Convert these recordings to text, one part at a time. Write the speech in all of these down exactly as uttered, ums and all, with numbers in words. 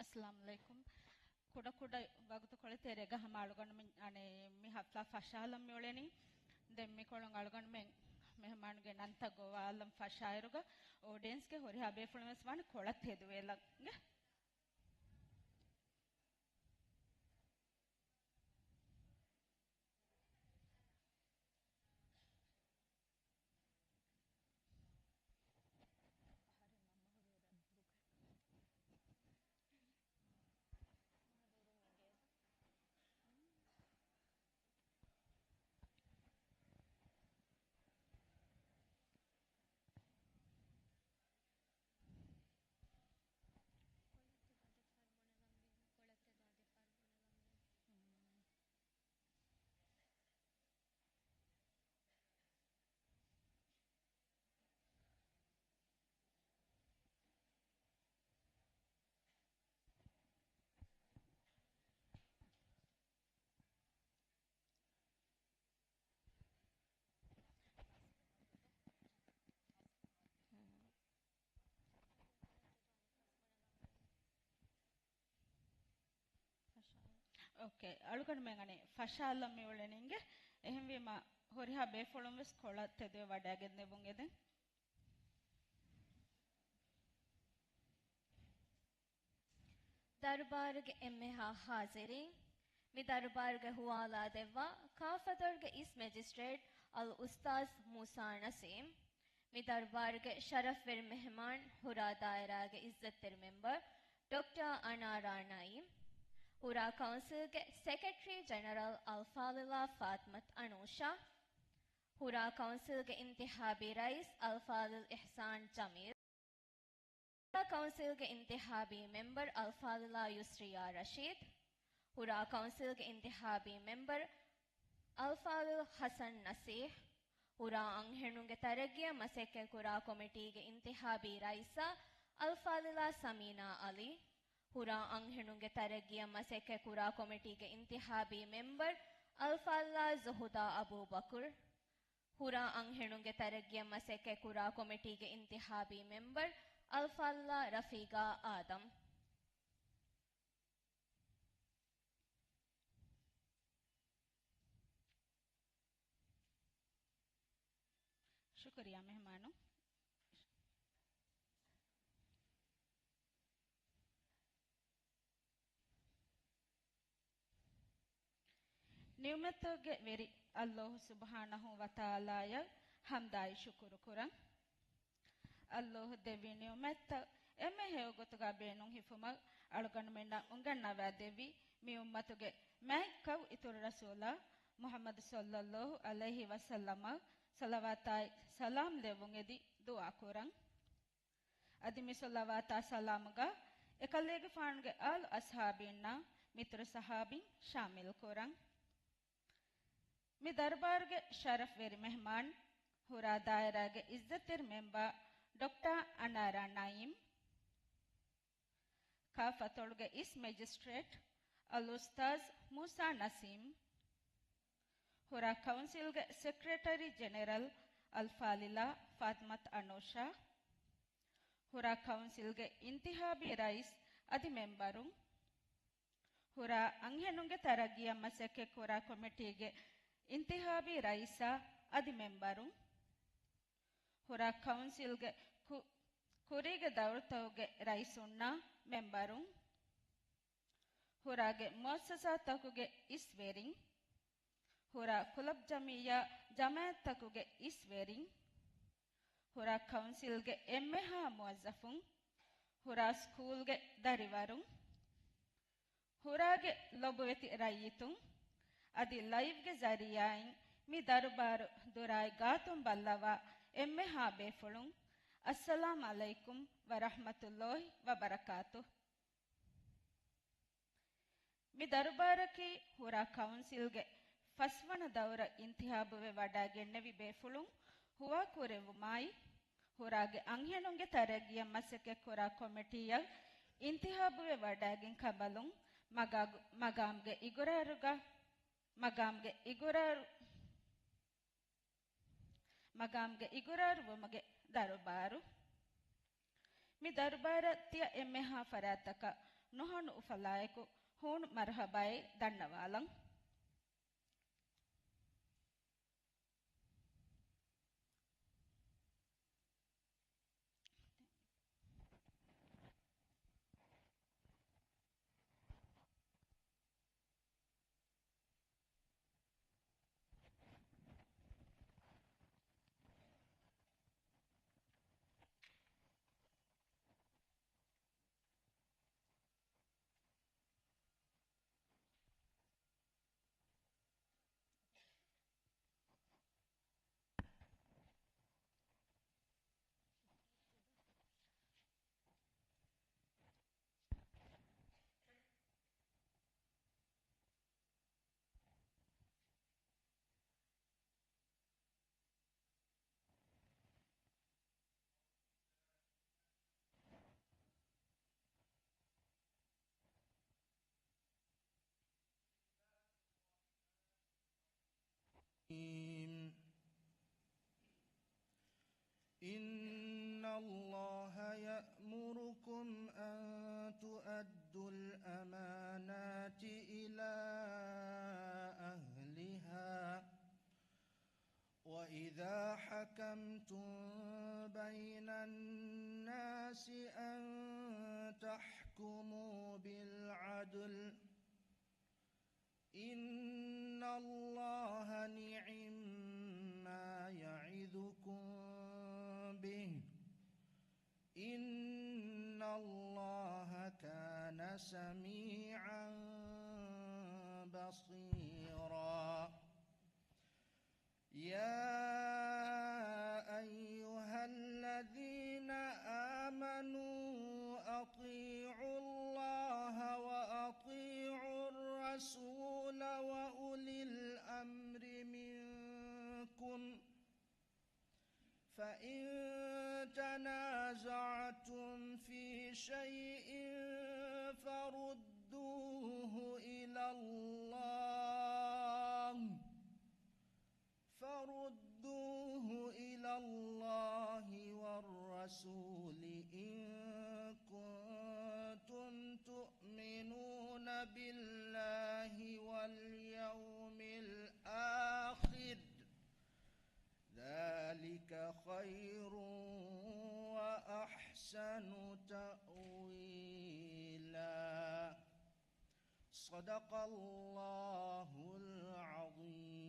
އައްސަލާމު ޢަލައިކުމް. ކުޑަކުޑަ ވަގުތުކޮޅެއް ތެރޭގަ ހަމަ އަޅުގަނޑުމެން އަނެއް މި ހަފްލާ ފަށާލަން މިއުޅެނީ. ދެން މިކޮޅުން އަޅުގަނޑުމެން މެހެމާނުގެ ނަންތައް ގޮވާލަން ފަށާއިރުގަ އޯޑިއެންސްގެ ހުރިހާ ބޭފުޅުން ވެސް ވާނެ ކޮޅަށް ތެދުވެލަން. އޯކޭ، އަޅުގަނޑުމެން އަނެއް ފަށާލަން މިއުޅެނީ އިނގޭ. އެހެންވީމަ، ހުރިހާ ބޭފުޅުން ވެސް ކޮޅަށް ތެދުވެ ވަޑައިގެން ދެވުން އެދެން. ދަރުބާރުގެ އެންމެހާ ހާޒިރީން، މި ދަރުބާރުގެ ހުވާލާ ދެއްވާ ކާފަތޮޅުގެ އިސް މެޖިސްޓްރޭޓް އަލް އުސްތާޒް މޫސާ ނަސީމް، މި ދަރުބާރުގެ ޝަރަފްވެރި މެހެމާން ހުރާ ދާއިރާގެ އިއްޒަތްތެރި މެމްބަރު ޑޮކްޓަރ އަނާރާ ނައީމް، ހުރާ ކައުންސިލްގެ ސެކްރެޓަރީ ޖެނެރަލް އަލްފާޟިލާ ފާތިމަތު އަނޫޝާ، ހުރާ ކައުންސިލްގެ އިންތިހާބީ ރައީސް އަލްފާޟިލް އިޙްސާން ޖަމީލް، ހުރާ ކައުންސިލްގެ އިންތިހާބީ މެމްބަރު އަލްފާޟިލާ ޔުސްރިޔާ ރަޝީދު، ހުރާ ކައުންސިލްގެ އިންތިހާބީ މެމްބަރު އަލްފާޟިލް ޙަސަން ނަސީޙް، ހުރާ އަންހެނުންގެ ތަރައްގީއަށް މަސައްކަތްކުރާ ކޮމިޓީގެ އިންތިހާބީ ރައީސާ އަލްފާޟިލާ ސަމީނާ ޢަލީ، ހުރާ އަންހެނުންގެ ތަރައްގީއަށް މަސައްކަތްކުރާ ކޮމިޓީގެ އިންތިހާބީ މެމްބަރު އަލްފާޟިލާ ޒުހުދާ އަބޫބަކުރު، ހުރާ އަންހެނުންގެ ތަރައްގީއަށް މަސައްކަތްކުރާ ކޮމިޓީގެ އިންތިހާބީ މެމްބަރު އަލްފާޟިލާ ރަފީގާ އާދަމް. ޝުކުރިއްޔާ މެހެމާނު. ނިޢުމަތުގެ ވެރި އައްލާހު ސުބްޙާނަހޫ ވަތަޢާލާއަށް ޙަމްދާއި ޝުކުރު ކުރަން. އައްލާހު ދެއްވި ނިޢުމަތްތައް އެންމެ ހެޔޮ ގޮތުގަ ބޭނުން ހިފުމަށް އަޅުގަނޑުމެންނަށް އުނގަންނަވާ ދެއްވި މި އުއްމަތުގެ މާތް ކައު އިތުރު ރަސޫލާ މުޙައްމަދު ޞައްލައްލާހު ޢަލައިހި ވަސައްލަމަށް ޞަލަވާތާއި ސަލާމް ލެއްވުން އެދި ދުޢާ ކުރަން. އަދި މި ޞަލަވާތާ ސަލާމުގަ އެކަލޭގެފާނުގެ އާލު އަޞްޙާބީންނާ މިތުރު ޞަޙާބީން ޝާމިލް ކުރަން. މި ދަރުބާރުގެ ޝަރަފްވެރި މެހްމާން، ހުރާ ދާއިރާގެ އިއްޒަތްތެރި މެމްބަރު ޑޮކްޓަރ އަނާރާ ނައީމް، ކާފަތޮޅުގެ އިސް މެޖިސްޓްރޭޓް އަލްއުސްތާޒް މޫސާ ނަސީމް، ހުރާ ކައުންސިލްގެ ސެކްރެޓަރީ ޖެނެރަލް އަލްފާޟިލާ ފާތިމަތު އަނޫޝާ، ހުރާ ކައުންސިލްގެ އިންތިހާބީ ރައީސް އަދި މެމްބަރުން، ހުރާ އަންހެނުންގެ ތަރައްގީއަށް މަސައްކަތްކުރާ ކޮމިޓީގެ އިންތިހާބީ ރައީސާ އަދި މެމްބަރުން، ހުރާ ކައުންސިލްގެ ކު-، ކުރީގެ ދައުރުތަކުގެ ރައީސުންނާ މެމްބަރުން، ހުރާގެ މުއައްސަސާތަކުގެ އިސްވެރިން، ހުރާ ކުލަބް ޖަމިއްޔާ ޖަމާއަތްތަކުގެ އިސްވެރިން، ހުރާ ކައުންސިލްގެ އެންމެހާ މުވައްޒަފުން، ހުރާ ސްކޫލްގެ ދަރިވަރުން، ހުރާގެ ލޮބުވެތި ރައްޔިތުން، އަދި ލައިވްގެ ޒަރީއާއިން މި ދަރުބާރު ދުރާއި ގާތުން ބައްލަވާ އެންމެހާ ބޭފުޅުން، އައްސަލާމް ޢަލައިކުމް ވަރަޙްމަތުﷲ ވަބަރަކާތުހު. މި ދަރުބާރަކީ ހުރާ ކައުންސިލްގެ ފަސްވަނަ ދައުރަށް އިންތިހާބުވެ ވަޑައިގެންނެވި ބޭފުޅުން ހުވާކުރެއްވުމާއި، ހުރާގެ އަންހެނުންގެ ތަރައްގީއަށް މަސައްކަތްކުރާ ކޮމިޓީއަށް އިންތިހާބުވެ ވަޑައިގެން ކަނބަލުން މަގާގު-، މަގާމްގެ އިގުރާރުގަ-، މަގާމްގެ އިގުރާރު-، މަގާމްގެ އިގުރާރުވުމުގެ ދަރުބާރު. މި ދަރުބާރަށް ތިޔަ އެންމެހާ ފަރާތްތަކަށް ނުހަނު އުފަލާއެކު ހޫނު މަރުހަބާއެއް ދަންނަވާލަން. الرحيم. إن الله يأمركم أن تؤدوا الأمانات إلى أهلها، وإذا حكمتم بين الناس أن تحكموا بالعدل، إن الله نعما يعظكم به، إن الله كان سميعا بصيرا. يا أيها الذين آمنوا أطيعوا الله وأطيعوا الرسول وأولي الأمر منكم، فإن تنازعتم في شيء فردوه إلى الله، فردوه إلى الله والرسول إن كنتم تؤمنون بالله واليوم الآخر، ذلك خير وأحسن تأويلا. صدق الله العظيم.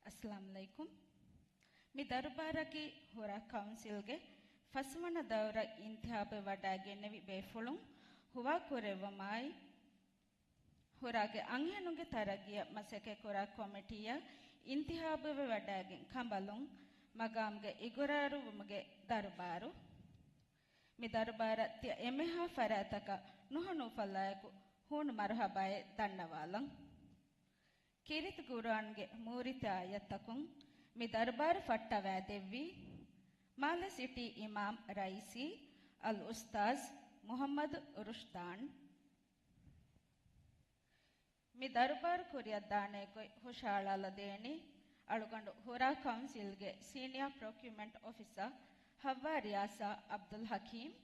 އައްސަލާމު ޢަލައިކުމް. މި ދަރުބާރަކީ ހުރާ ކައުންސިލްގެ ފަސްވަނަ ދައުރަށް އިންތިހާބުވެ ވަޑައިގެންނެވި ބޭފުޅުން ހުވާކުރެއްވުމާއި، ހުރާގެ އަންހެނުންގެ ތަރައްގީއަށް މަސައްކަތްކުރާ ކޮމިޓީއަށް އިންތިހާބުވެ ވަޑައިގެން ކަނބަލުން މަގާމްގެ އިގުރާރުވުމުގެ ދަރުބާރު. މި ދަރުބާރަށް ތިޔަ އެންމެހާ ފަރާތަކަށް ނުހަނު އުފަލާއެކު ހޫނު މަރުހަބާއެއް ދަންނަވާލަން. ކީރިތި ޤުރުއާންގެ މޫރިތި އާޔަތްތަކުން މި ދަރުބާރު ފައްޓަވައިދެއްވީ، މާލެ ސިޓީ އިމާމް ރައީސީ އަލްއުސްތާޛް މުޙައްމަދު ރުޝްދާން. މި ދަރުބާރު ކުރިއަށްދާނެ ގޮތް ހުށަހަޅާލަދޭނީ، އަޅުގަނޑު ހުރާ ކައުންސިލްގެ ސީނިއާ ޕްރޮކިއުމަންޓް އޮފިސަރ ހައްވާ ރިޔާސާ ޢަބްދުލް ޙަކީމް.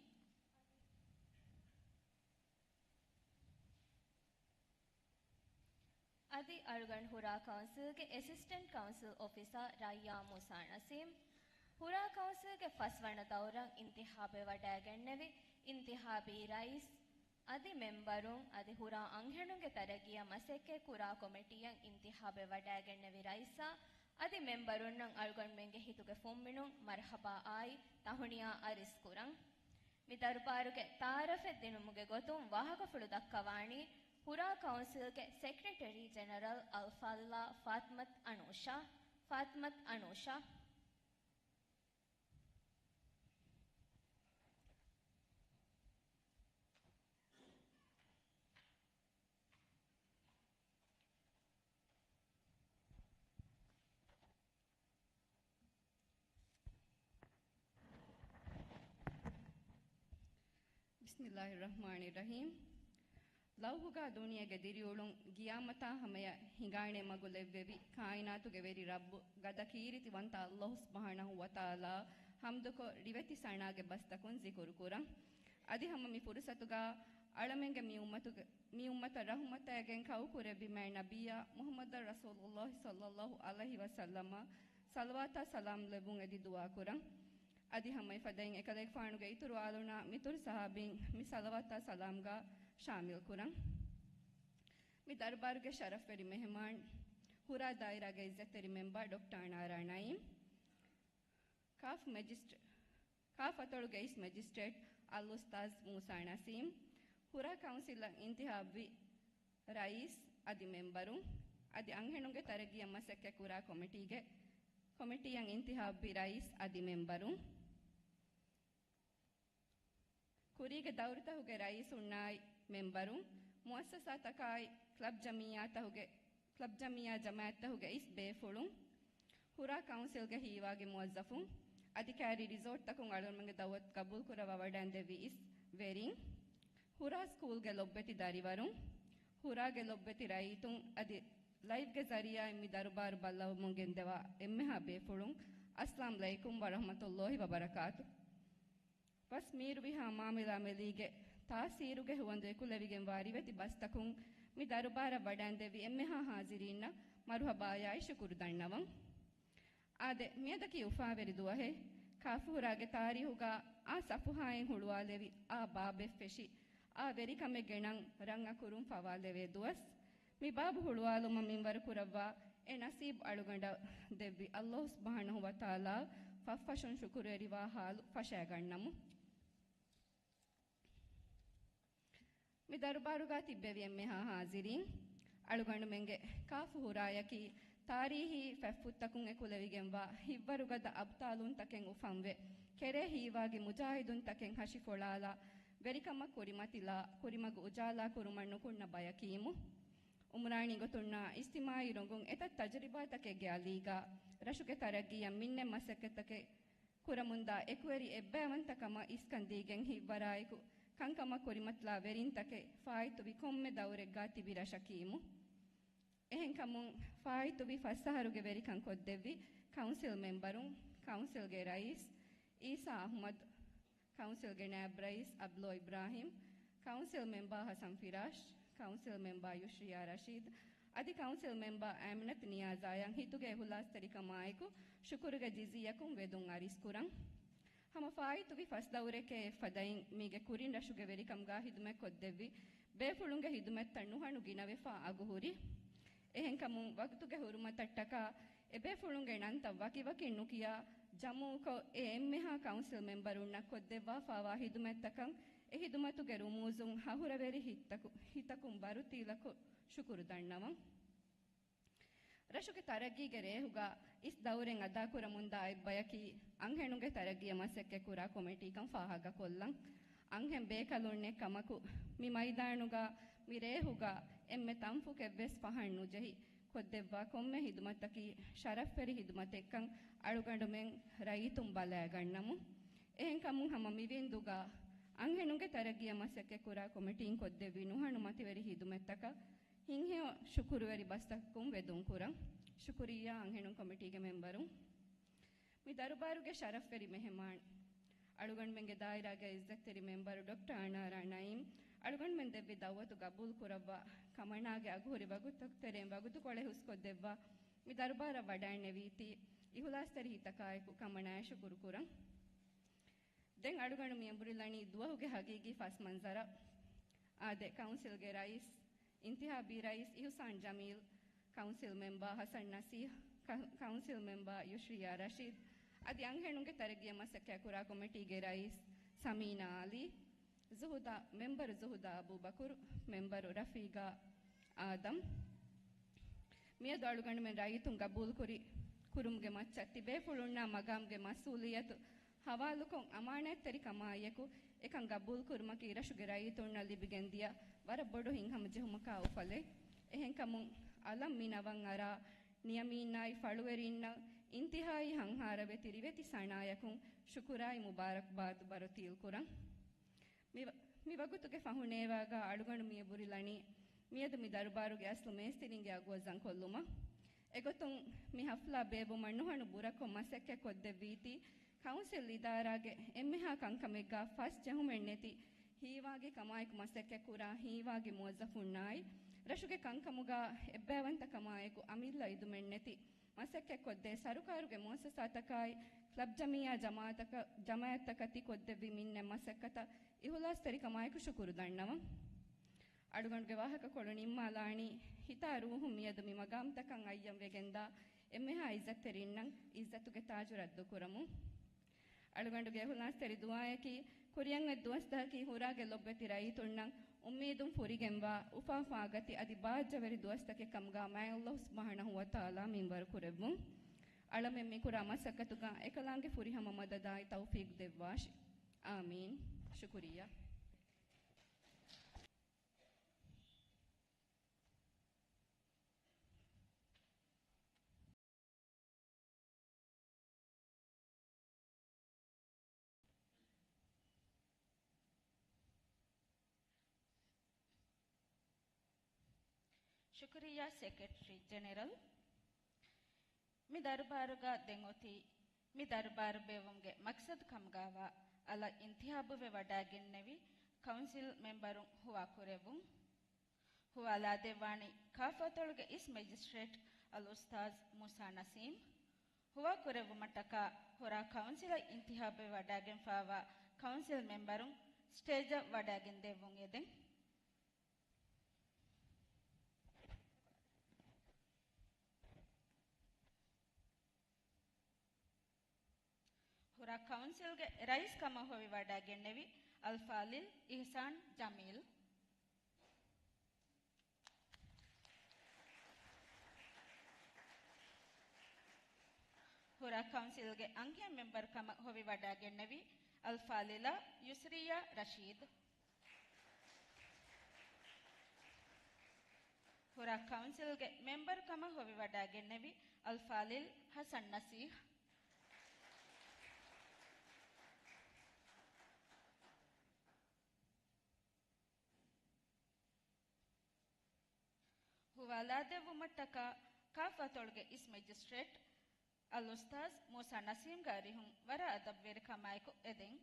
އަދި އަޅުގަނޑު ހުރާ ކައުންސިލްގެ އެސިސްޓެންޓް ކައުންސިލް އޮފިސަރ ރައްޔާ މޫސާ ނަސީމް. ހުރާ ކައުންސިލްގެ ފަސްވަނަ ދައުރަށް އިންތިހާބެއް ވަޑައިގެންނެވި އިންތިހާބީ ރައީސް، އަދި މެމްބަރުން، އަދި ހުރާ އަންހެނުންގެ ތަރައްގީއަށް މަސައްކަތް ކުރާ ކޮމިޓީއަށް އިންތިހާބެއް ވަޑައިގެންނެވި ރައީސާ، އަދި މެމްބަރުންނަށް އަޅުގަނޑުމެންގެ ހިތުގެ ފުންމިނުން މަރްޙަބާ އާއި ތަހުނިޔާ އަރިސް ކުރަން. މި ދަރުބާރުގެ ތަޢާރަފެއް ދިނުމުގެ ގޮތުން ވާހަކަފުޅު ދައްކަވާނީ ހުރާ ކައުންސިލްގެ ސެކްރެޓަރީ ޖެނެރަލް އަލްފާޟިލާ ފާތިމަތު އަނޫޝާ. ފާތިމަތު އަނޫޝާ. ބިސްމިއްލާހިއްރަޙްމާނިއްރަޙީމް. ލައުހުގާ ދުނިޔޭގެ ދިރިއުޅުން ގިޔާމަތާ ހަމަޔަށް ހިނގާނެ މަގު ލެއްވެވި ކާއިނާތުގެ ވެރި ރައްބު ގަދަ ކީރިތިވަންތަ ﷲ ސުބްޙާނަހޫ ވަތަޢާލާ ޙަމްދުކޮށް، ރިވެތި ސަނާގެ ބަސްތަކުން ޒިކުރު ކުރަން. އަދި ހަމަ މި ފުރުޞަތުގާ އަޅަމެންގެ މި އުއްމަތުގެ، މި އުއްމަތަށް ރަޙުމަތާގެން ކައު ކުރެއްވި މާތް ނަބިއްޔާ މުޙައްމަދު ރަސޫލުﷲ ޞައްލަﷲ ޢަލައިހި ވަސައްލަމަށް ޞަލަވާތާ ސަލާމް ލެއްވުން އެދި ދުޢާ ކުރަން. އަދި ހަމަ އެފަދައިން އެކަލޭގެފާނުގެ އިތުރު އާލުންނާ މިތުރު ޞަޙާބީން މި ޞަލަވާތާ ސަލާމްގާ ޝާމިލް ކުރަން. މި ދަރުބާރުގެ ޝަރަފްވެރި މެހެމާން، ހުރާ ދާއިރާގެ ޢިއްޒަތްތެރި މެމްބަރ ޑޮކްޓަރ އަނާރާ ނައީމް، ކާފް މެޖިސްޓް-، ކާފް އަތޮޅުގެ އިސް މެޖިސްޓްރޭޓް އަލްއުސްތާޛް މޫސާ ނަސީމް، ހުރާ ކައުންސިލަށް އިންތިޚާބްވި ރައީސް އަދި މެމްބަރުން، އަދި އަންހެނުންގެ ތަރައްގީއަށް މަސައްކަތްކުރާ ކޮމިޓީގެ، ކޮމިޓީއަށް އިންތިޚާބްވި ރައީސް އަދި މެމްބަރުން، ކުރީގެ ދައުރުތަކުގެ ރައީސުންނާއި މެމްބަރުން، މުއައްސަސާތަކާއި ކްލަބް ޖަމިއްޔާތަކުގެ، ކްލަބް ޖަމިއްޔާ ޖަމާއަތްތަކުގެ އިސް ބޭފުޅުން، ހުރާ ކައުންސިލްގެ ހީވާގި މުވައްޒަފުން، އަދި ކައިރި ރިސޯޓްތަކުން އަޅުގަނޑުމެންގެ ދައުވަތު ގަބޫލުކުރައްވާ ވަޑައިންދެއްވި އިސް ވެރިން، ހުރާ ސްކޫލްގެ ލޮބުވެތި ދަރިވަރުން، ހުރާގެ ލޮބުވެތި ރައްޔިތުން، އަދި ލައިވްގެ ޒަރީޢާއިން މި ދަރުބާރު ބައްލަވަމުން ގެންދަވާ އެންމެހާ ބޭފުޅުން، އައްސަލާމް ޢަލައިކުމް ވަރަޙްމަތުﷲ ވަބަރަކާތު. ފަސް މީރުވިހާ މާމިލާ މެލީގެ ތާސީރުގެ ހުވަނދު އެކުލެވިގެންވާ ރިވެތި ބަސްތަކުން މި ދަރުބާރަށް ވަޑައިންދެއްވި އެންމެހާ ޙާޟިރީންނަށް މަރުޙަބާޔާއި ޝުކުރު ދަންނަވަން. އާދެ، މިއަދަކީ އުފާވެރި ދުވަހެއް. ކާފުހުރާގެ ތާރީހުގާ އާ ސަފުހާއެއް ހުޅުވާލެވި، އާ ބާބެއް ފެށި، އާ ވެރިކަމެއްގެ ނަން ރަން އަކުރުން ފަވާލެވޭ ދުވަސް. މި ބާބު ހުޅުވާލުމަށް މިންވަރު ކުރައްވާ އެ ނަސީބު އަޅުގަނޑަށް ދެއްވި ﷲ ސުބްޙާނަހޫ ވަތަޢާލާ ފަށްފަށުން ޝުކުރުވެރިވާ ޙާލު ފަށައިގަންނަމު. މި ދަރުބާރުގާ ތިއްބެވި އެންމެހާ ޙާޟިރީން، އަޅުގަނޑުމެންގެ ކާފު ހުރާޔަކީ ތާރީހީ ފަތްފުށްތަކުން އެކުލެވިގެންވާ ހިތްވަރުގަދަ އަބްޠާލުންތަކެއް އުފަންވެ، ކެރޭ ހީވާގި މުޖާހިދުންތަކެއް ހަށިފޮޅާލާ، ވެރިކަމަށް ކުރިމަތިލާ، ކުރިމަގު އުޖާލާ ކުރުމަށް ނުކުންނަ ބަޔަކީމު. އުމުރާނީ ގޮތުންނާ އިޖްތިމާޢީ ރޮނގުން އެތައް ތަޖުރިބާތަކެއްގެ އަލީގާ، ރަށުގެ ތަރައްގީއަށް މިންނެ މަސައްކަތްތަކެއް ކުރަމުންދާ އެކުވެރި އެއްބަޔަވަންތަކަމަށް އިސްކަން ދީގެން ހިތްވަރާއެކު ކަންކަމަށް ކުރިމަތިލާ ވެރިންތަކެއް ފާއިތުވި ކޮންމެ ދައުރެއްގާ ތިބި ރަށަކީމު. އެހެންކަމުން ފާއިތުވި ފަސް އަހަރުގެ ވެރިކަން ކޮށްދެއްވި ކައުންސިލް މެމްބަރުން، ކައުންސިލްގެ ރައީސް އީސާ އަޙްމަދު، ކައުންސިލްގެ ނާއިބް ރައީސް އަބްލޯ އިބްރާހިމް، ކައުންސިލް މެމްބާ ހަސަން ފިރާޝް، ކައުންސިލް މެމްބާ ޔުޝްރިޔާ ރަޝީދު، އަދި ކައުންސިލް މެމްބާ އާމިނަތު ނިޔާޒާޔަށް ހިތުގެ އިހުލާސްތެރިކަމާއެކު ޝުކުރުގެ ޖިޒީއަކުން ވެދުން އަރިސްކުރަން. ހަމަ ފާއިތުވި ފަސް ދައުރެކޭ އެއްފަދައިން މީގެ ކުރިން ރަށުގެ ވެރިކަމުގާ ހިދުމަތް ކޮށްދެއްވި ބޭފުޅުންގެ ހިދުމަތްތައް ނުހަނު ގިނަވެފާ އަގުހުރި. އެހެންކަމުން ވަގުތުގެ ހުރުމަތަށްޓަކާ އެބޭފުޅުންގެ ނަންތައް ވަކިވަކިން ނުކިޔާ ޖަމުކޮށް، އެ އެންމެހާ ކައުންސިލް މެމްބަރުންނަށް ކޮށްދެއްވާފާވާ ހިދުމަތްތަކަށް އެ ހިދުމަތުގެ ރުމޫޒުން ހަހުރަވެރި ހިތްތަކު، ހިތަކުން ބަރުތީލަކޮށް ޝުކުރު ދަންނަވަން. ރަށުގެ ތަރައްގީގެ ރޭހުގަ އިސް ދައުރެއް އަދާކުރަމުންދާ އެއްބަޔަކީ އަންހެނުންގެ ތަރައްގީއަށް މަސައްކަތްކުރާ ކޮމިޓީކަން ފާހަގަކޮށްލަން. އަންހެން ބޭކަލުންނެއް ކަމަކު، މި މައިދާނުގަ، މި ރޭހުގަ އެންމެ ތަންފުކެއްވެސް ފަހަން ނުޖެހި، ކޮށްދެއްވާ ކޮންމެ ހިދުމަތަކީ ޝަރަފްވެރި ހިދުމަތެއްކަން އަޅުގަނޑުމެން ރައްޔިތުން ބަލައިގަންނަމު. އެހެންކަމުން ހަމަ މި ވިންދުގަ އަންހެނުންގެ ތަރައްގީއަށް މަސައްކަތްކުރާ ކޮމިޓީން ކޮށްދެއްވި ނުހަނު މަތިވެރި ހިދުމަތްތަކަށް ހިތްހެޔޮ ޝުކުރުވެރި ބަސްތަކުން ވެދުންކުރަން. ޝުކުރިއްޔާ އަންހެނުން ކޮމިޓީގެ މެމްބަރުން. މި ދަރުބާރުގެ ޝަރަފްވެރި މެހެމާން، އަޅުގަނޑުމެންގެ ދާއިރާގެ ޢިއްޒަތްތެރި މެމްބަރު ޑޮކްޓަރ އަނާރާ ނައީމް، އަޅުގަނޑުމެން ދެއްވި ދައުވަތު ގަބޫލުކުރައްވާ، ކަމަނާގެ އަގުހުރި ވަގުތުތެރެއިން ވަގުތުކޮޅެއް ހުސްކޮށްދެއްވާ، މި ދަރުބާރަށް ވަޑައިންނެވީތީ، އިހުލާސްތެރި ހިތަކާއެކު ކަމަނާއަށް ޝުކުރުކުރަން. ދެން އަޅުގަނޑު މިއަނބުރިލަނީ ދުވަހުގެ ހަގީގީ ފަސް މަންޒަރަށް. އާދެ، ކައުންސިލްގެ ރައީސް، އިންތިހާބީ ރައީސް އިހުސާން ޖަމީލް، ކައުންސިލް މެމްބާ ހަސަން ނަސީހް، ކަ-، ކައުންސިލް މެމްބާ ޔުޝްރިޔާ ރަޝީދް، އަދި އަންހެނުންގެ ތަރައްގީއަށް މަސައްކަތްކުރާ ކޮމިޓީގެ ރައީސް ސަމީނާ އަލީ، ޒުހުދާ، މެމްބަރު ޒުހުދާ އަބޫބަކުރު، މެމްބަރު ރަފީގާ އާދަމް. މިއަދު އަޅުގަނޑުމެން ރައްޔިތުން ގަބޫލުކުރި ކުރުމުގެ މައްޗަށް ތިބޭފުޅުންނާ މަގާމްގެ މަސްއޫލިއްޔަތު ހަވާލުކޮށް، އަމާނާތްތެރިކަމާއެކު އެކަން ގަބޫލުކުރުމަކީ ރަށުގެ ރައްޔިތުންނަށް ލިބިގެންދިޔަ ވަރަށް ބޮޑު ހިތްހަމަޖެހުމަކާ އުފަލެއް. އެހެންކަމުން އަލަށް މި ނަވަން އަރާ ނިޔަމީންނާއި ފަޅުވެރިންނަށް އިންތިހާއީ ހަންހާރަވެ ތިރިވެތި ސަނާޔަކުން ޝުކުރާއި މުބާރަކްބާދު ބަރުތީލްކުރަން. މި ވަ-، މި ވަގުތުގެ ފަހުނޭވާގާ އަޅުގަނޑު މިއަށް ބުރިލަނީ، މިއަދު މި ދަރުބާރުގެ އަސްލު މޭސްތިރިންގެ އަގު ވަޒަން ކޮށްލުމަށް. އެގޮތުން، މި ހަފްލާ ބޭއްވުމަށް ނުހަނު ބުރަކޮށް މަސައްކަތް ކޮށްދެއްވީތީ، ކައުންސިލް އިދާރާގެ އެންމެހާ ކަންކަމެއްގާ ފަސް ޖެހުމެއް ނެތި، ހީވާގި ކަމާއެކު މަސައްކަތް ކުރާ ހީވާގި މުވައްޒަފުންނާއި، ރަށުގެ ކަންކަމުގާ އެއްބައިވަންތަ ކަމާއެކު އަމިއްލަ އިދުމެއް ނެތި، މަސައްކަތް ކޮށްދޭ ސަރުކާރުގެ މުއައްސަސާތަކާއި، ކްލަބް ޖަމިއްޔާ ޖަމާއަތަކަށް، ޖަމާއަތްތަކަށް ތި ކޮށްދެއްވި މިންނަތް މަސައްކަތަށް އިހުލާސްތެރިކަމާއެކު ޝުކުރު ދަންނަވަން. އަޅުގަނޑުގެ ވާހަކަކޮޅު ނިންމާލާނީ، ހިތާ ރޫހުން މިއަދު މި މަގާމްތަކަށް އައްޔަން ވެގެންދާ އެންމެހާ އިއްޒަތްތެރިންނަށް އިއްޒަތުގެ ތާޖު ރައްދުކުރަމުން. އަޅުގަނޑުގެ އިހުލާސްތެރި ދުޢާއަކީ، ކުރިއަށް އޮތް ދުވަސްތަކަކީ ހުރާގެ ލޮބުވެތި ރައްޔިތުންނަށް އުއްމީދުން ފުރިގެންވާ، އުފާ އުފާގަތި އަދި ބާއްޖަވެރި ދުވަސްތަކެއް ކަމުގާ މާތް ﷲ ސުބްޙާނަހޫ ވަތަޢާލާ މިންވަރު ކުރެއްވުން. އަޅަމެން މިކުރާ މަސައްކަތުގާ އެކަލާނގެ ފުރިހަމަ މަދަދާއި ތައުފީޤް ދެއްވާށި. އާމީން. ޝުކުރިއްޔާ. ޝުކުރިއްޔާ ސެކްރެޓަރީ ޖެނެރަލް. މި ދަރުބާރުގަ ދެން އޮތީ މި ދަރުބާރު ބޭއްވުމުގެ މަޤްޞަދު ކަމުގައިވާ އަލަށް އިންތިހާބުވެ ވަޑައިގެންނެވި ކައުންސިލް މެމްބަރުން ހުވާކުރެއްވުން. ހުވާލާދެއްވާނީ ކާފަތޮޅުގެ އިސް މެޖިސްޓްރޭޓް އަލްއުސްތާޛް މޫސާ ނަސީމް. ހުވާކުރެއްވުމަށްޓަކާ ހުރާ ކައުންސިލަށް އިންތިހާބުވެ ވަޑައިގެންފާވާ ކައުންސިލް މެމްބަރުން ސްޓޭޖަށް ވަޑައިގެން ދެއްވުން އެދެން. ހުރާ ކައުންސިލްގެ ރައީސް ކަމަށް ހޮވިވަޑައިގެންނެވި އަލްފާޟިލް އިޙްސާން ޖަމީލް. ހުރާ ކައުންސިލްގެ އަންހެން މެމްބަރު ކަމަށް ހޮވިވަޑައިގެންނެވި އަލްފާޟިލާ ޔުސްރިއްޔާ ރަޝީދު. ހުރާ ކައުންސިލްގެ މެމްބަރު ކަމަށް ހޮވިވަޑައިގެންނެވި އަލްފާޟިލް ޙަސަން ނަސީޙް. ހުވާލާދެއްވުމަށްޓަކާ ކާފަތޮޅުގެ އިސް މެޖިސްޓްރޭޓް އަލްއުސްތާޛް މޫސާ ނަސީމްގެ އަރިހުން ވަރަށް އަދަބުވެރިކަމާއެކު އެދެން.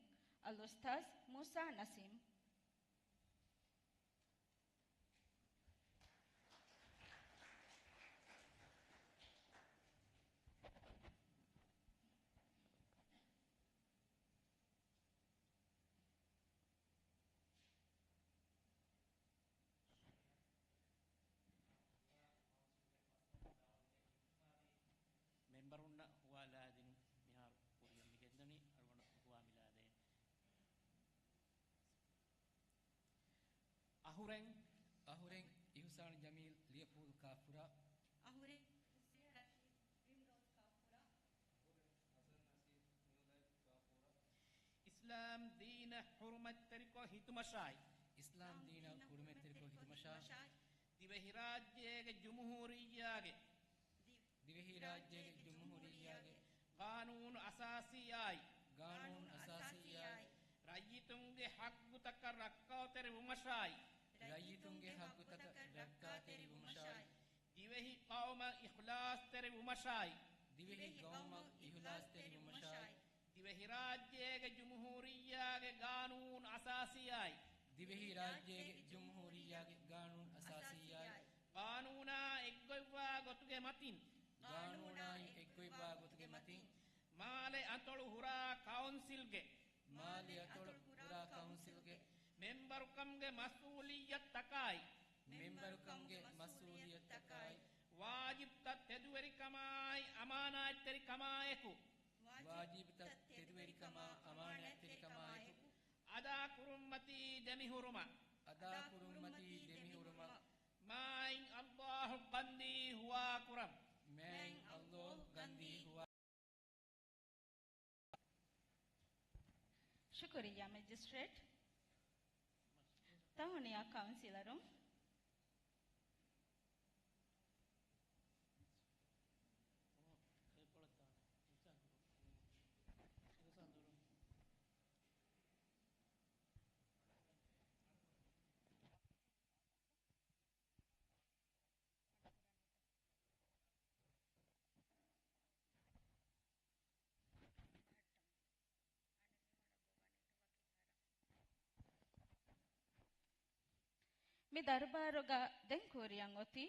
އަލްއުސްތާޛް މޫސާ ނަސީމް. މެމްބަރުންނަށް ހުވާލާދިނުން މިހާރު ކުރިއަށް މި ގެންދަނީ އަޅުގަނޑު ހުވާ މިލާދޭ. އަހުރެން. އަހުރެން އިޙުސާން ޖަމީލް ލިޔަފޫލު ކާފުރާ. އަހުރެން އިސްލާމް ދީނަށް ޙުރުމަތްތެރިކޮށް ހިތުމަށާއި. އިސްލާމް ދީނަށް ޙުރުމަތްތެރިކޮށް ހިތުމަށާއި. ދިވެހިރާއްޖޭގެ ޖުމްހޫރިއްޔާގެ. ދިވެހިރާއްޖޭގެ ޖުމްހޫރިއްޔާގެ. ގާނޫނު އަސާސީއާއި. ގާނޫނު އަސާސީއާއި. ރައްޔިތުންގެ ޙައްޤުތަކަށް ރައްކާތެރިވުމަށާއި. ރައްޔިތުންގެ ޙައްޤުތަކަށް ރައްކާތެރިވުމަށާއި. ދިވެހި ޤައުމަށް އިޚްލާޞްތެރިވުމަށާއި. ދިވެހި ޤައުމަށް އިޚްލާޞްތެރިވުމަށާއި. ދިވެހިރާއްޖޭގެ ޖުމްހޫރިއްޔާގެ ގާނޫނު އަސާސީއާއި. ދިވެހިރާއްޖޭގެ ޖުމްހޫރިއްޔާގެ ގާނޫނު އަސާސީއާއި. ގާނޫނާ އެއްގޮތްވާ ގޮތުގެ މަތިން. ގާނޫނާއި އެއްގޮތްވާ ގޮތުގެ މަތިން. މާލެ އަތޮޅު ހުރާ ކައުންސިލްގެ. މާލެ އަތޮޅު ހުރާ ކައުންސިލްގެ. މެމްބަރުކަމުގެ މަސްއޫލިއްޔަތްތަކާއި. މެމްބަރުކަމުގެ މަސްއޫލިއްޔަތްތަކާއި. ވާޖިބްތައް ތެދުވެރިކަމާއި އަމާނާތްތެރިކަމާއެކު. ވާޖިބްތައް ތެދުވެރިކަމާ އަމާނާތްތެރިކަމާއެކު. އަދާކުރުންމަތީ ދެމިހުރުމަށް. އަދާކުރުންމަތީ ދެމިހުރުމަށް. މާތް ﷲ ގަންދީ ހުވާކުރަން. މާތް ﷲ ގަންދީ ހުވާ. ޝުކުރިއްޔާ މެޖިސްޓްރޭޓް. ތަހުނިޔާ ކައުންސިލަރުން. މި ދަރުބާރުގަ ދެން ކުރިއަށް އޮތީ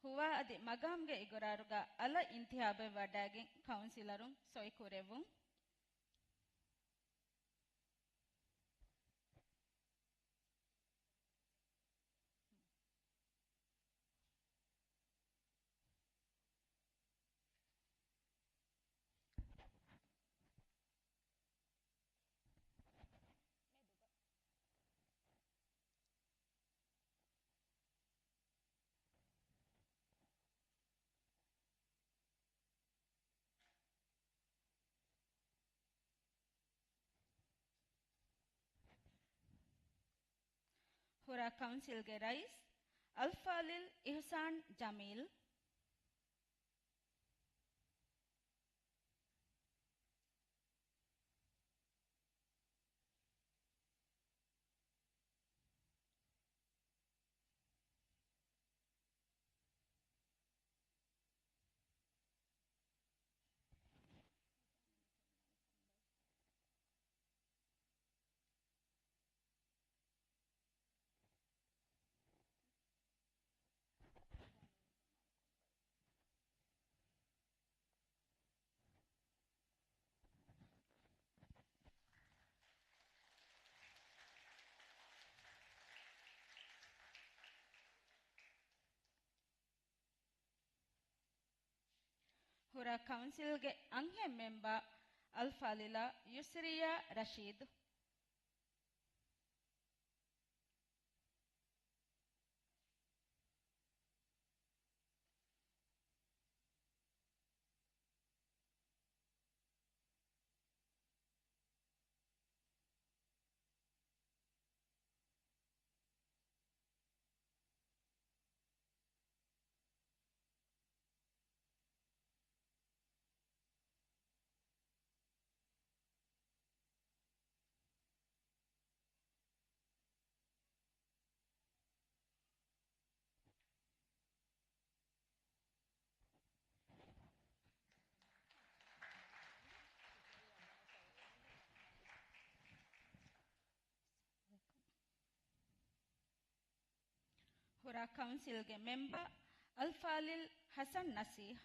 ހުވާ އަދި މަގާމްގެ އިގުރާރުގަ އަލަށް އިންތިހާބެއް ވަޑައިގެން ކައުންސިލަރުން ސޮއި ކުރެއްވުން. ހުރާ ކައުންސިލްގެ ރައީސް އަލްފާޟިލް އިޙުސާން ޖަމީލް. ހުރާ ކައުންސިލްގެ އަންހެން މެމްބާ އަލްފާޟިލާ ޔުސްރިޔާ ރަޝީދު. ހުރާ ކައުންސިލްގެ މެމްބާ އަލްފާޟިލް ޙަސަން ނަޞީޙް.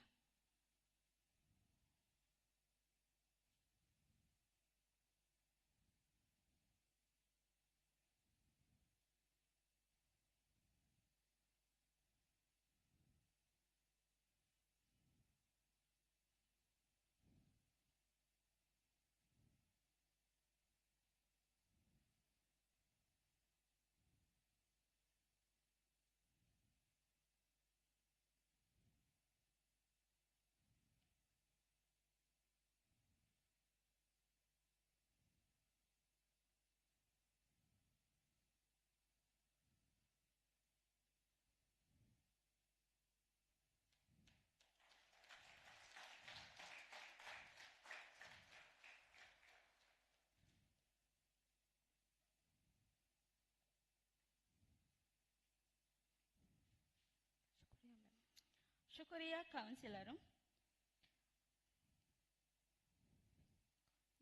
ޝުކުރިއްޔާ މެމް-، ޝުކުރިއްޔާ ކައުންސިލަރުން.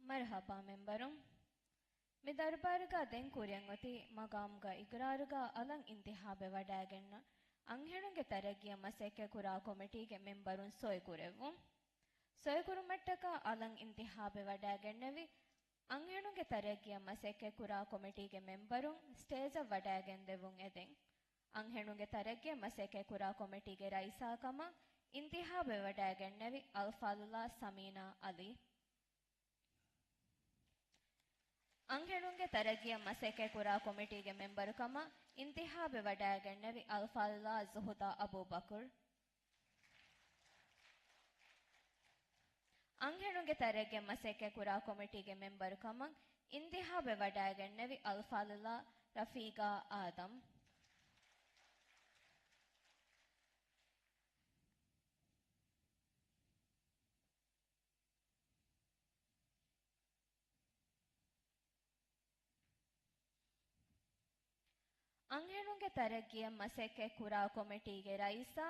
މަރުޙަބާ މެމްބަރުން. މި ދަރުބާރުގަ ދެން ކުރިއަށް އޮތީ މަގާމްގަ އިގުރާރުގަ އަލަށް އިންތިޚާބެއް ވަޑައިގެންނަ އަންހެނުންގެ ތަރައްގީއަށް މަސައްކަތް ކުރާ ކޮމިޓީގެ މެމްބަރުން ސޮއި ކުރެއްވުން. ސޮއި ކުރުމަށްޓަކާ އަލަށް އިންތިޚާބެއް ވަޑައިގެންނެވި އަންހެނުންގެ ތަރައްގީއަށް މަސައްކަތް ކުރާ ކޮމިޓީގެ މެމްބަރުން ސްޓޭޖަށް ވަޑައިގެންދެވުން އެދެން. އަންހެނުންގެ ތަރައްގީއަށް މަސައްކަތް ކުރާ ކޮމިޓީގެ ރައީސާ ކަމަށް އިންތިޚާބެއް ވަޑައިގެންނެވި އަލްފާޟިލާ ސަމީނާ ޢަލީ. އަންހެނުންގެ ތަރައްގީއަށް މަސައްކަތް ކުރާ ކޮމިޓީގެ މެމްބަރު ކަމަށް އިންތިޚާބެއް ވަޑައިގެންނެވި އަލްފާޟިލާ ޒުހުދާ އަބޫބަކުރު. އަންހެނުންގެ ތަރައްގީއަށް މަސައްކަތް ކުރާ ކޮމިޓީގެ މެމްބަރު ކަމަށް އިންތިޚާބެއް ވަޑައިގެންނެވި އަލްފާޟިލާ ރަފީގާ އާދަމް. އަންހެނުންގެ ތަރައްގީއަށް މަސައްކަތް ކުރާ ކޮމިޓީގެ ރައީސާ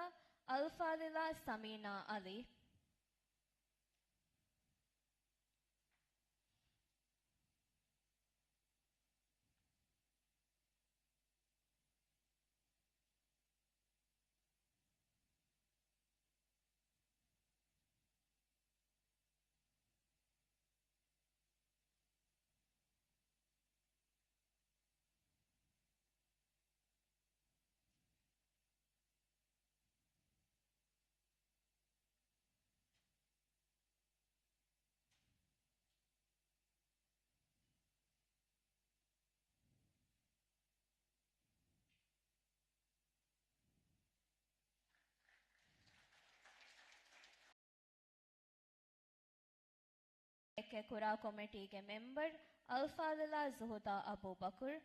އަލްފާޟިލާ ސަމީނާ ޢަލީ. މަސައްކަތްކުރާ ކޮމިޓީގެ މެމްބަރު އަލްފާޟިލާ ޒުހުދާ އަބޫބަކުރު.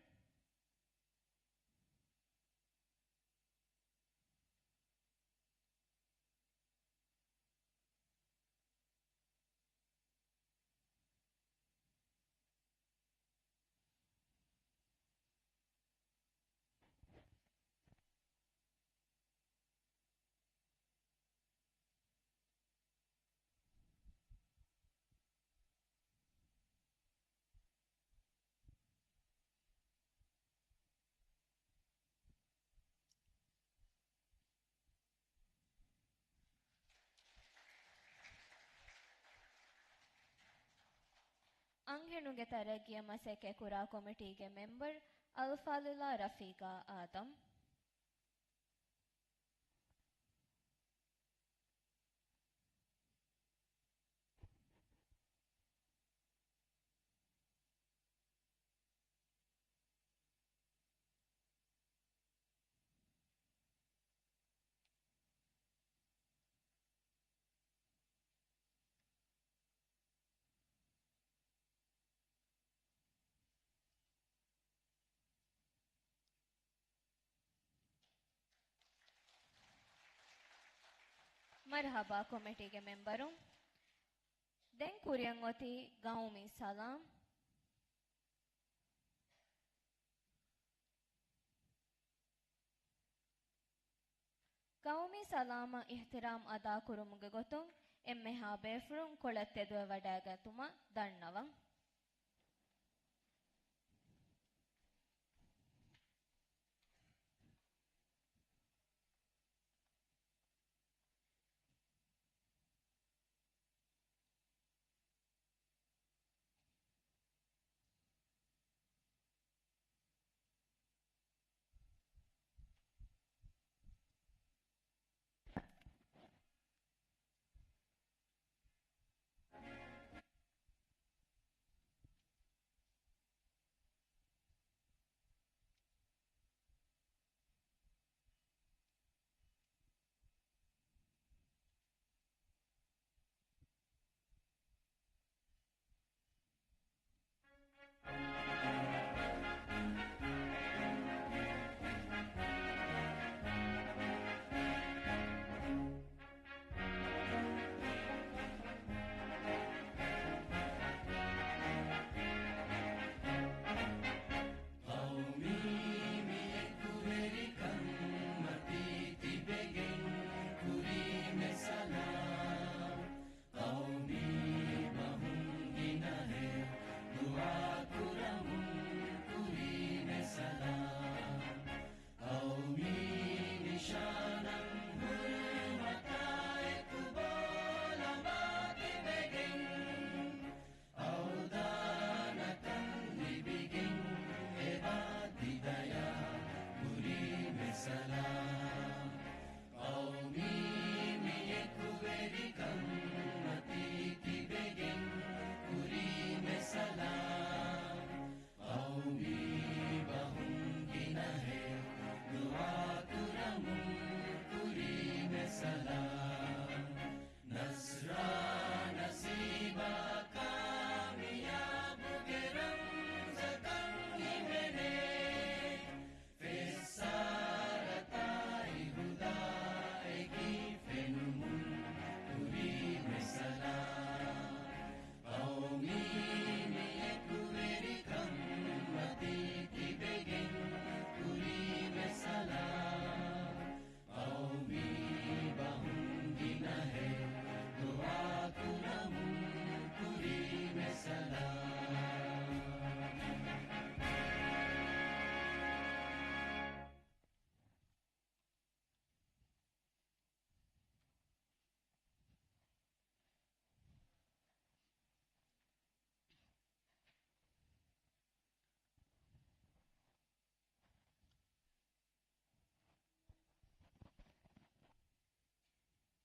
އަންހެނުންގެ ތަރައްގީއަށް މަސައްކަތްކުރާ ކޮމިޓީގެ މެމްބަރު އަލްފާޟިލާ ރަފީޤާ އާދަމް. މަރުޙަބާ ކޮމިޓީގެ މެމްބަރުން. ދެން ކުރިއަށް އޮތީ ގައުމީ ސަލާމް. ގައުމީ ސަލާމަށް އިޙްތިރާމް އަދާކުރުމުގެ ގޮތުން އެންމެހާ ބޭފުޅުން ކޮޅަށް ތެދުވެވަޑައިގަތުމަށް ދަންނަވަން. ޤައުމީ މި އެކުވެރިކަން މަތީ ތިބެގެން ކުރީމެ ސަލާމް. ޤައުމީ ބަހުން ގިނަހެއް ދުޢާ ކުރަމުން ކުރީމެ ސަލާމް. ޤައުމީ ނިޝާނަށް ހުރުމަތާ އެކު ބޯލަމާ ތިބެގެން އަވަދާން ނަތަން ލިބިގެން އެބާ ދިދަޔާ ކުރީމެ ސަލާމް. ޤައުމީ މި އެކުވެރިކަން މަތީ ތިބެގެން ކުރީމެ ސަލާމް. ޤައުމީ ބަހުން ގިނަހެއް ދުޢާ ކުރަމުން ކުރީމެ ސަލާމް. ނަޞްރާ ނަސީބާ ކާމިޔާބުގެ ރަމްޒަކަށް ހިމެނޭ. ފެއްސާރަތާއި ހުދާއެކީ ފެނުމުން ކުރީމެ ސަލާމް. ޤައުމީ މި އެކުވެރިކަން މަތީ ތިބެގެން ކުރީމެ ސަލާމް. ޤައުމީ ބަހުން ގިނަހެއް ދުޢާ ކުރަމުން ކުރީމެ ސަލާމް.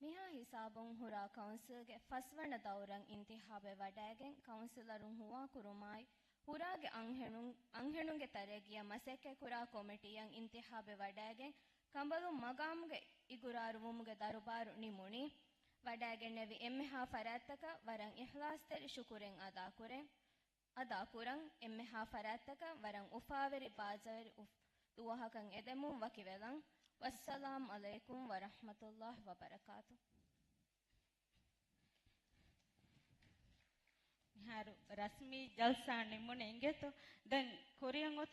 މިހާ ހިސާބުން ހުރާ ކައުންސިލްގެ ފަސްވަނަ ދައުރަށް އިންތިޚާބެއް ވަޑައިގެން ކައުންސިލަރުން ހުވާކުރުމާއި، ހުރާގެ އަންހެނުން، އަންހެނުންގެ ތަރައްގީއަށް މަސައްކަތްކުރާ ކޮމިޓީއަށް އިންތިޚާބެއް ވަޑައިގެން ކަނބަލުން މަގާމުގެ އިގުރާރުވުމުގެ ދަރުބާރު ނިމުނީ. ވަޑައިގެންނެވި އެންމެހާ ފަރާތްތަކަށް ވަރަށް އިޚްލާޞްތެރި ޝުކުރެއް އަދާކުރޭ. އަދާކުރަން އެންމެހާ ފަރާތްތަކަށް ވަރަށް އުފާވެރި ބާޒަވެރި އުފް-، ދުވަހަކަށް އެދެމުން ވަކިވެލަން. ވައްސަލާމް ޢަލައިކުމް ވަރަޙްމަތުﷲ ވަބަރަކާތު. މިހާރު ރަސްމީ ޖަލްސާ ނިމުން އިނގޭތޯ. ދެން ކުރިއަށް